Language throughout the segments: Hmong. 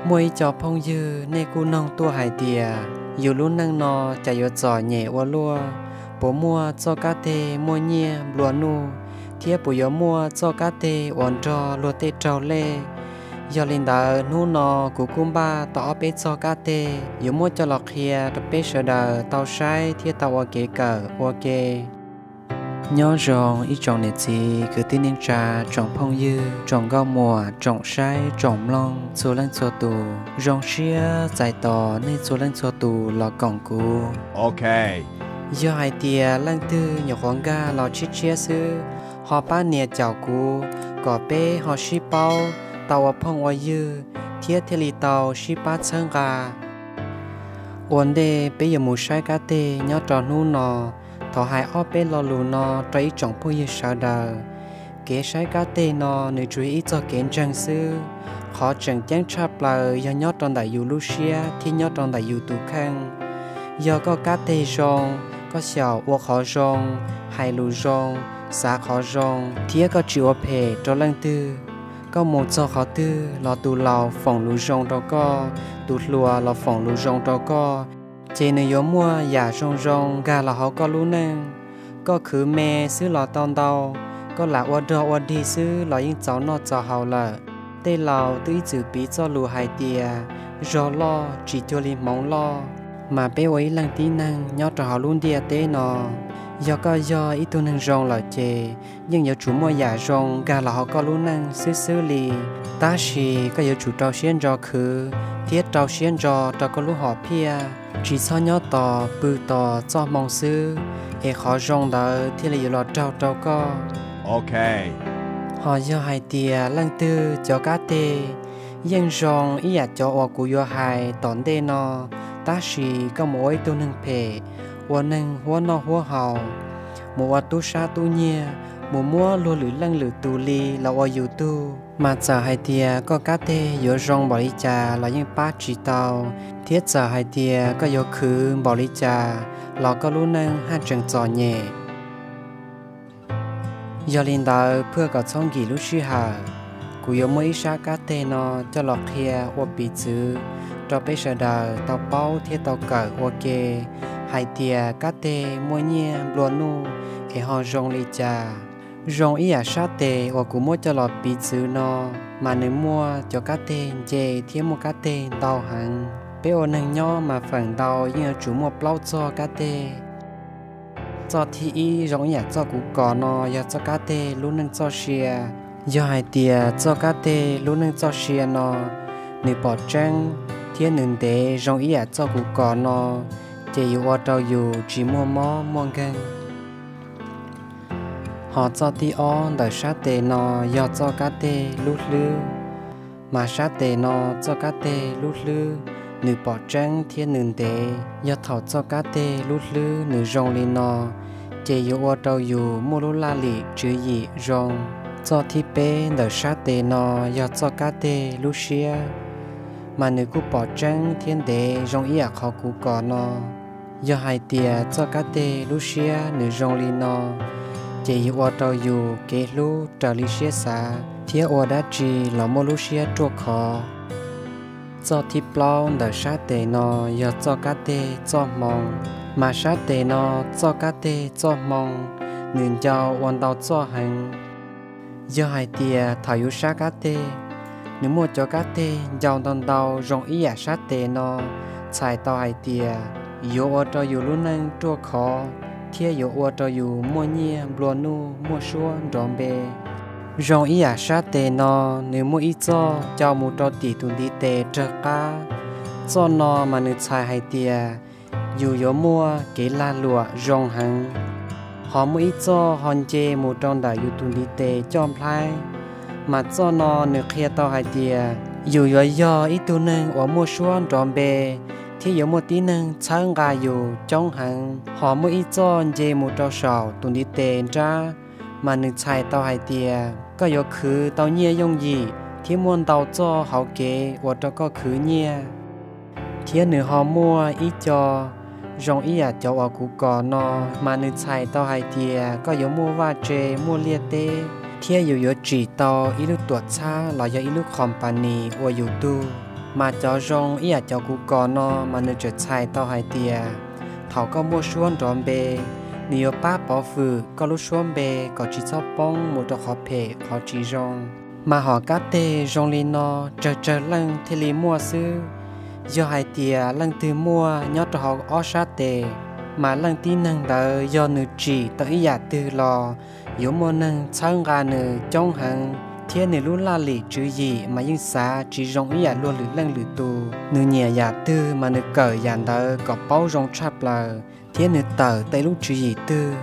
Muaj ib co phooj ywg nej kuj noog tuaj hais tias yus lub neej no cas yuav txom nyem ua luaj, puas muaj txoj kab teg muaj nyiaj nplua nuj, thiab puas yuav muaj txoj kab teg uas nrog luag tej raug lej. Yog li ntawd hnub no kuv kuj npaj tau ob peb txoj kab teg yuav muab coj los qhia rau peb sawv daws tau saib thiab tau ua kev kawm ua ke. Nyob zoo ib tsoom niam txiv kwv tij neej tsa, tsoom phooj ywg, tsoom nkauj muam, tsoom saib tsoom mloog txhua leej txhua tus. Zoo siab txais tos nej txhua leej txhua tus los koom kuv. Yog hais tias leej twg nyuam qhuav nkag los tshiab tshiab xwb, ho pab nias caum kuv kom peb ho sib paub, tau ua phooj ua ywg thiab thiaj li tau sib pab txhawb nqa. Ua ntej peb yuav mus saib kab teg nyob rau hnub no, thov hais ob peb lo lus no rau ib tsoom phooj ywg sawv daws. Kev saib kab teg no nws tsuas yog ib txoj kev ntseeg xwb. Qhov tseem ceeb tshaj plaws yog nyob rau ntawm yus lub siab thiab nyob rau ntawm yus tus kheej. Yog koj kab teg zoo, koj xyaum ua qhov zoo, hais lus zoo, xav qhov zoo, thiab koj tsis ua phem rau leej twg, koj mus txog qhov twg los tus laus foom lus zoo rau koj, tus hluas los foom lus zoo rau koj, ces nws yuav muaj yam zoo zoo nkag los hauv koj lub neej. Koj khwv me xwb los tau ntau, koj lam ua dog ua dig xwb los yeej txaus noj txaus haus lawm. Tej laus twb ib txwm piv txoj lus hais tias zog loj tsis cuag li hmoov loj, mas peb ua ib leej tib neeg nyob rau hauv lub ntiaj teb no, yog koj yog ib tug neeg zoo lawm ces yeej yuav tsum muaj yam zoo nkag los hauv koj lub neej xwb xwb li. Tab sis koj yuav tsum rau siab ntso khwv thiab rau siab ntso rau koj lub hom phiaj, tsis txhob nyob tos pw tos txoj hmoo xwb, es qhov zoo ntawd thiaj li yuav los raug rau koj. Ho yog hais tias leej twg cov kab teg yeej zoo ib yam cov uas kuv yuav hais tom ntej no, tab sis koj mus ua ib tug neeg phem, ua neeg huab noj huab haus, mus ua tub sab tub nyiag, mus muab luag lwm leej lwm tus li los ua yus tug, mas txawm hais tias koj kab teg yuav zoo npaum li cas los yeej pab tsis tau, thiab txawm hais tias koj yuav khwv npaum li cas los koj lub neej haj tseem txom nyem. Yog li ntawd, phwj kom txhob nkim lub sij hawm, kuv yuav muab ib sab kab teg no coj los qhia ua piv txwv rau peb sawv daws tau paub thiab tau kawm ua ke, hais tias kab teg muaj nyiaj nplua nuj es ho zoo li cas. Zoo ib yam sab tes uas kuv muab coj los piv txwv no, mas nws muaj cov kab teg nce thiab muaj kab teg ntau heev. Peb ua neeg nyob mas feem ntau yeej yuav tsum muaj plaub txoj kab teg. Txoj thib ib zoo ib yam txoj kuv kos no yog txoj kab teg lub neej txoj sia. Yog hais tias txoj kab teg lub neej txoj sia no nws pom tseeb thiab nws ntev zoo ib yam txoj kuv kos no, ces yuav ua rau yus tsis muaj mob muaj nkeeg. Ho txoj thib ob ntawm sab tes no yog txoj kab teg lub hlwb. Mas sab tes no txoj kab teg lub hlwb nws pom tseeb thiab nws ntev, yog thaum txoj kab teg lub hlwb nws zoo li no, ces yuav ua rau yus muaj lub laj lim tswv yim zoo. Txoj thib peb ntawm sab tes no yog txoj kab teg lub siab. Mas nws kuj pom tseeb thiab ntev zoo ib yam qhov kuv kos no. Yog hais tias txoj kab teg lub siab nws zoo li no, ces yuav ua rau yus kev hlub raws li siab xav thiab ua dab tsi los muaj lub siab ruaj khov. Txoj thib plaub ntawm sab tes no yog txoj kab teg txoj hmoo. Mas sab tes no txoj kab teg txoj hmoo nws ncau ua ntau txoj heev. Yog hais tias thaum yus sab kab teg, nws muaj cov kab teg ncau ntau ntau zoo ib yam sab tes no, txhais tau hais tias yuav ua rau yus lub neej ruaj khov thiab yuav ua rau yus muaj nyiaj nplua nuj muaj suab nrov npe. Zoo ib yam sab tes no, nws muaj ib txoj ncau mus rau tim tus ntiv tes rawg qab. Txoj no mas nws txhais hais tias yus yuav muaj kev lag luam zoo heev. Ho muaj ib txoj ho nce mus rau ntawm yus tus ntiv tes coj nplhaib, mas txoj no nws qhia tau hais tias yus yuav yog ib tug neeg uas muaj suab nrov npe thiab yuav muaj tib neeg txhawb nqa yus coob heev. Ho muaj ib txoj nce mus rau saum tus ntiv tes nrab, mas nws txhais tau hais tias koj yuav khwv tau nyiaj yooj yim thiab muaj ntau txoj hauv kev ua rau koj khwv nyiaj. Thiab nws ho muaj ib co zoo ib yam cov uas kuv kos no, mas nws txhais tau hais tias koj yuav muaj vaj tse muaj liaj teb, thiab yus yuav tsim tau ib lub tuam txhab los yog ib lub company ua yus tug. Mas cov zoo ib yam cov kuv kos no mas nws txawm txhais tau hais tias thaum koj muaj suab nrov npe, nws yuav pab pov fwm koj lub suab npe kom tsis txhob poob mus rau qhov phem qhov tsis zoo. Mas hom kab teg zoo li no tsawg tsawg leej thiaj li muaj xwb. Yog hais tias leej twg muaj nyob rau hauv ob sab tes, mas leej tib neeg ntawd yog nws tsim tau ib yam twg los yuav muaj neeg txhawb nqa nws coob heev, thiab nws lub laj lim tswv yim mas yeej xav tsis zoo ib yam luag lwm leej lwm tus. Nws nyiam yam twg mas nws kawm yam ntawd kom paub zoo tshaj plaws, thiab nws tawm tej lub tswv yim twg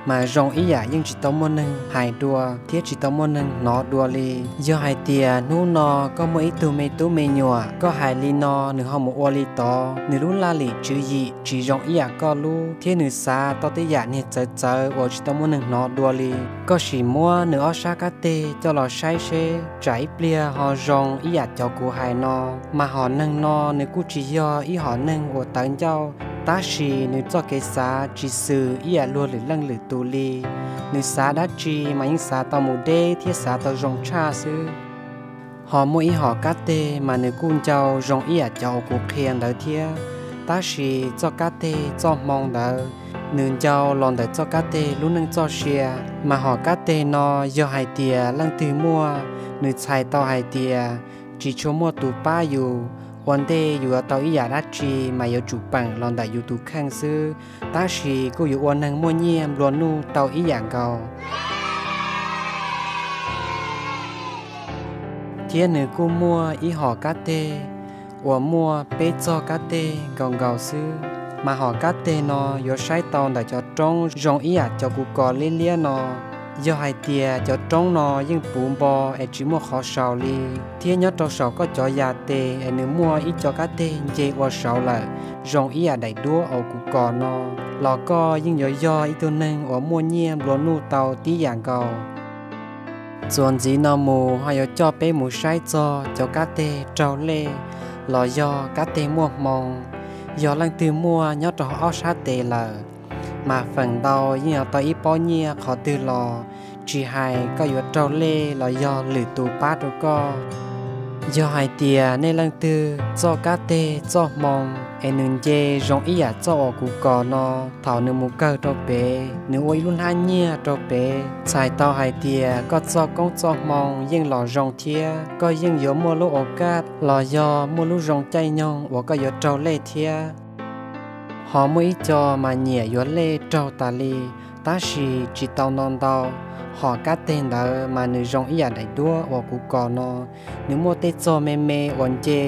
mas zoo ib yam yeej tsis tau muaj neeg hais dua thiab tsis tau muaj neeg hnov dua li. Yog hais tias hnub no koj muaj ib tug me tub me nyuam, koj hais li no nws ho mus ua li tod, nws lub laj lim tswv yim tsis zoo ib yam koj lub, thiab nws xav tau tej yam niag txawv txawv uas tsis tau muaj neeg hnov dua li. Koj sim muab nws ob sab kab teg coj los saib seb tsam ib pliag ho zoo ib yam cov kuv hais no. Mas hom neeg no nws kuj tsis yog ib hom neeg uas tawv ncauj, tab sis nws txoj kev xav tsis xws ib yam luag lwm leej lwm tus li. Nws xav dab tsi mas yeej xav tau mus deb thiab xav tau zoo tshaj xwb. Ho muaj ib hom kab teg mas nws kuj ncau zoo ib yam cov uas kuv qhia ntawd thiab, tab sis txoj kab teg txoj hmoo ntawd nws ncau los ntawm txoj kab teg lub neej txoj sia. Mas hom kab teg no yog hais tias leej twg muaj, nws txhais tau hais tias tsis tshua muaj tus pab yus, ua ntej yus yuav tau ib yam dab tsi mas yuav tsum peem los ntawm yus tus kheej xwb, tab sis kuj yuav ua neeg muaj nyiaj nplua nuj tau ib yam nkaus. Thiab nws kuj muaj ib hom kab teg uas muaj peb txoj kab teg nkaus nkaus xwb. Mas hom kab teg no yuav saib tau ntawm cov roob zoo ib yam cov kuv kos liab liab no. Yog hais tias cov roob no yeej puv npo es tsis muaj qhov saus li, thiab nyob rau saum koj cov yas tes es nws muaj ib co kab teg nce ua saud lawm zoo ib yam daim duab uas kuv kos no, los koj yeej yuav yog ib tug neeg uas muaj nyiaj nplua nuj tau tib yam nkaus. Txuas ntxiv no mus ho yuav coj peb mus saib txog cov kab teg raug lej los yog kab teg muaj hmoo. Yog leej twg muaj nyob rau ob sab tes lawm, mas feem ntau yeej yuav tau ib pob nyiaj qhov twg los, tsis hais koj yuav raug lej los yog lwm tus pab rau koj. Yog hais tias nej leej twg txoj kab teg txoj hmoo es nws nce zoo ib yam txoj uas kuv kos no, thaum nws mus kawg rau pem, nws ua ib lub hnab nyiaj rau pem, txhais tau hais tias koj txoj koob txoj hmoo yeej los zoo thiab koj yeej yuav muaj lub au kaj los yog muaj lub zoo caij nyoog uas koj yuav raug lej thiab. Ho muaj ib co mas nyiam yuav lej raug tas li, tab sis tsis tau no ntau. Hom kab teg ntawd mas nws zoo ib yam daim duab uas kuv kos no, nws muaj tej txog me me uas nce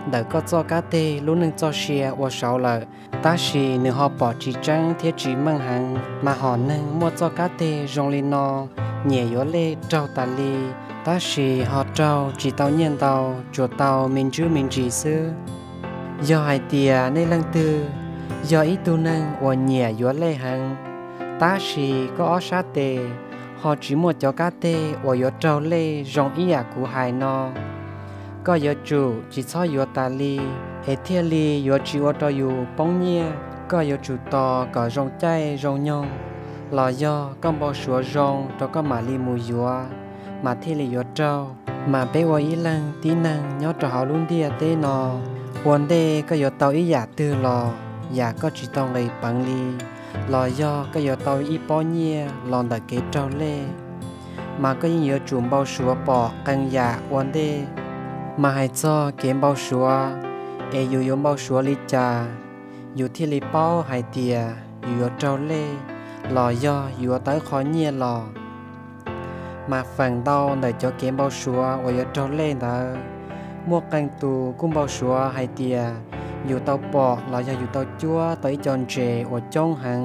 ntawm koj txoj kab teg lub neej txoj sia ua saud lawm, tab sis nws ho pom tsis tseeb thiab tsis meej heev. Mas hom neeg muaj txoj kab teg zoo li no nyiam yuav lej raug tas li, tab sis ho raug tsis tau nyiaj ntau, tsuas tau me ntsis me ntsis xwb. Yog hais tias nej leej twg yog ib tug neeg uas nyiam yuav lej heev, tab sis koj ob sab tes ho tsis muaj cov kab teg uas yuav raug lej zoo ib yam kuv hais no, koj yuav tsum tsis txhob yuav tas li, es thiaj li yuav tsis ua rau yus poob nyiaj. Koj yuav tsum tos kom zoo caij zoo nyoog, los yog koj npau suav zoo rau koj mam li mus yuav, mas thiaj li yuav raug. Mas peb ua ib leeg tib neeg nyob rau hauv lub ntiaj teb no, ua ntej koj yuav tau ib yam twg los yam koj tsis tau nqis peev li, los yog koj yuav tau ib pob nyiaj los ntawm kev raug lej, mas koj yeej yuav tsum npau suav pom qee yam ua ntej. Mas hais txog kev npau suav, es yus yuav npau suav li cas yus thiaj li paub hais tias yus yuav raug lej los yog yuav tau qho nyiaj los? Mas feem ntau ntawm cov kev npau suav uas yuav raug lej ntawd, muaj qee tus kuj npau suav hais tias yus tau pom los yog yus tau cuab tau ib co ntses uas coob heev.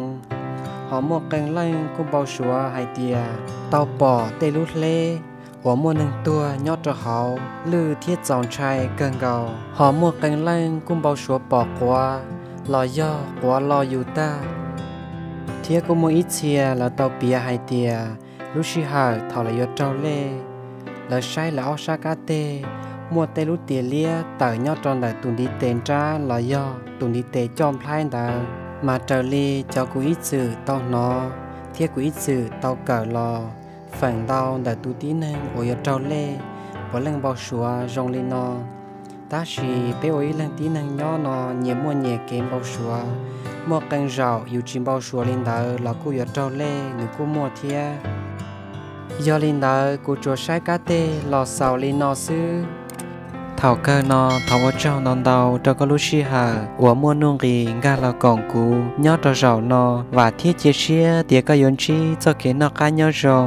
Ho muaj qee leej kuj npau suav hais tias tau pom tej lub hleb uas muaj neeg tuag nyob rau hauv lwj thiab txaus ntshai kawg nkaus. Ho muaj qee leej kuj npau suav pom quav los yog quav lo yus tag. Thiab kuj muaj ib txhia lawv tau piav hais tias lub sij hawm thaum lawv yuav raug lej, lawv saib lawv ob sab kab teg muaj tej lub tias liab tawm nyob rau ntawm tus ntiv tes nrab los yog tus ntiv tes coj nplhaib ntawd, mas raws li cov kuv ib txwm tau hnov thiab kuv ib txwm tau kawm los, feem ntau ntawm tus tib neeg uas yuav raug lej puav leej npau suav zoo li no. Tab sis peb ua ib leeg tib neeg nyob no nyias muaj nyias kev npau suav. Muaj qee zaum yus tsis npau suav li ntawd los kuj yuav raug lej, nws kuj muaj thiab. Yog li ntawd kuv tsuas saib kab teg los xaus li no xwb. Thaum kawg no thov ua tsaug ntau ntau rau koj lub sij hawm uas muaj nuj nqis nkag los koom kuv nyob rau zaum no. Vam thiab cia siab tias koj yuav ntsib txoj kev noj qab nyob zoo.